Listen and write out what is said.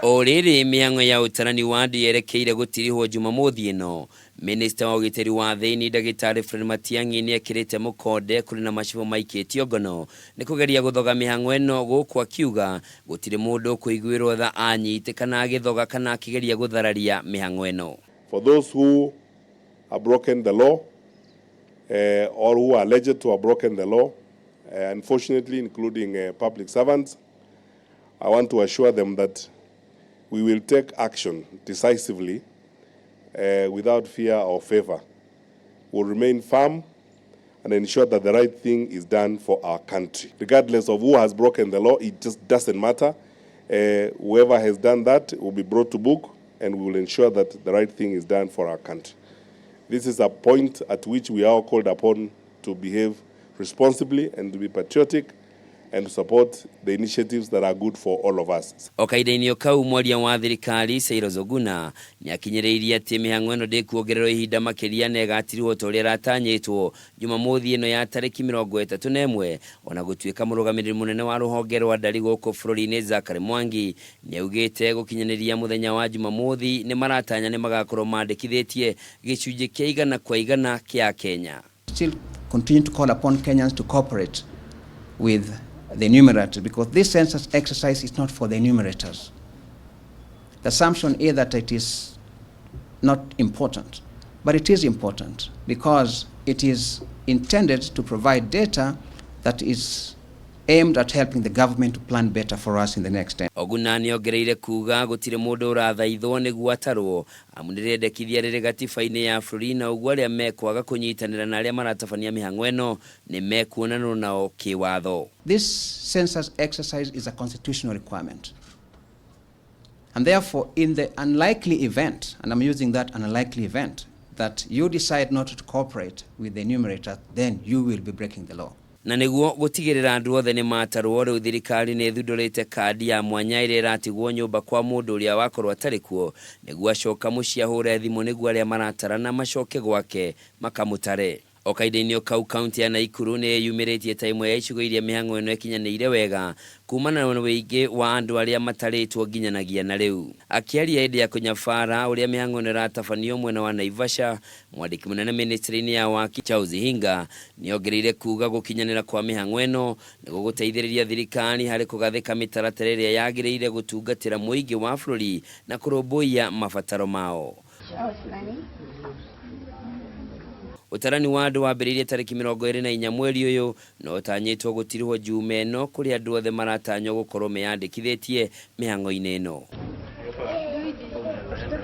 O rĩrĩ mĩhang'o ya ũtarani wa andũ yerekeire gũtirihwo Jumamothi ĩno, Minista wa ũgitĩri wa thĩinĩ Ndagĩtarĩ Fred Matiang'i nĩ ekĩrĩte mũkonde kũrĩ na macibũ maikĩtio ngono nĩ kũgeria gũthoga mĩhang'o ĩno, gũkũ akiuga gũtirĩ mũndũ ũkũiguĩrwo tha anyitĩkana agĩthoga kana akĩgeria gũthararia mĩhang'o ĩno. For those who have broken the law or who are alleged to have broken the law, unfortunately including public servants, I want to assure them that we will take action decisively without fear or favor. We'll remain firm and ensure that the right thing is done for our country. Regardless of who has broken the law, it just doesn't matter. Whoever has done that will be brought to book, and we will ensure that the right thing is done for our country. This is a point at which we are all called upon to behave responsibly and to be patriotic and to support the initiatives that are good for all of us. O kahinda-inĩ kau, mwaria wa thirikari Cyrus Oguna nĩ akinyĩrĩirie atĩ mĩhang'o ĩno ndĩkuongererwo ihinda makĩria na ĩgatirihwo ta ũrĩa ĩratanyĩtwo Jumamothi ĩno ya tarĩki 31, ona gũtuĩka mũrũgamĩrĩri mũnene wa rũhonge rwa ndari gũkũ bũrũri-inĩ Zachary Mwangi nĩ augĩte gũkinyanĩria mũthenya wa Jumamothi nĩ maratanya nĩ magakorwo mandĩkithĩtie gĩcunjĩ kĩa 100% kĩa Kenya. Still continue to call upon Kenyans to cooperate with the enumerators, because this census exercise is not for the enumerators. The assumption is that it is not important, but it is important because it is intended to provide data that is aimed at helping the government to plan better for us in the next 10. Oguna nĩ ongereire kuga gũtirĩ mũndũ ũrathaithwo nĩguo atarwo, amu nĩ rĩendekithia rĩrĩ gatiba-inĩ ya bũrũri, na ũguo arĩa mekwaga kũnyitanĩra na arĩa maratabania mĩhang'o ĩno nĩ mekuonanwo nao kĩwatho. This census exercise is a constitutional requirement. And therefore, in the unlikely event, and I'm using that unlikely event, that you decide not to cooperate with the enumerator, then you will be breaking the law. Na nĩguo gũtigĩrĩra andũ othe nĩ matarwo, rĩu thirikari nĩ ĩthundũrĩte kandi ya mwanya ĩrĩa ĩratigwo nyũmba kwa mũndũ ũrĩa wakorwo atarĩ kuo, nĩguo acoka mũciĩ ahũre thimũ nĩguo arĩa maratarana macoke gwake makamũtare. O kahinda-inĩ kau, kaunti ya Naikuru nĩ ĩyumĩrĩtie ta ĩmwe ya icigo iria mĩhang'o ĩno ĩkinyanĩire wega kumana na wĩingĩ wa andũ arĩa matarĩtwo nginyanagia na rĩu. Akĩaria hĩndĩ ya kũnyabara ũrĩa mĩhang'o ĩno ĩratabanio mwena wa Naivasha, mwandĩki mũnene ministry-inĩ ya waki Charles Hinga nĩ ongereire kuga gũkinyanĩra kwa mĩhang'o ĩno nĩ gũgũteithĩrĩria thirikari harĩ kũgathĩka mĩtaratara ĩrĩa yagĩrĩire gũtungatĩra mũingĩ wa bũrũri na kũrũmbũiya mabataro mao. Ũtarani wa andũ wambĩrĩirie tarĩki 24 mweri ũyũ na ũtanyĩtwo gũtirihwo Juma ĩno, kũrĩa andũ othe maratanywo gũkorwo meyandĩkithĩtie mĩhang'o-inĩ ĩno.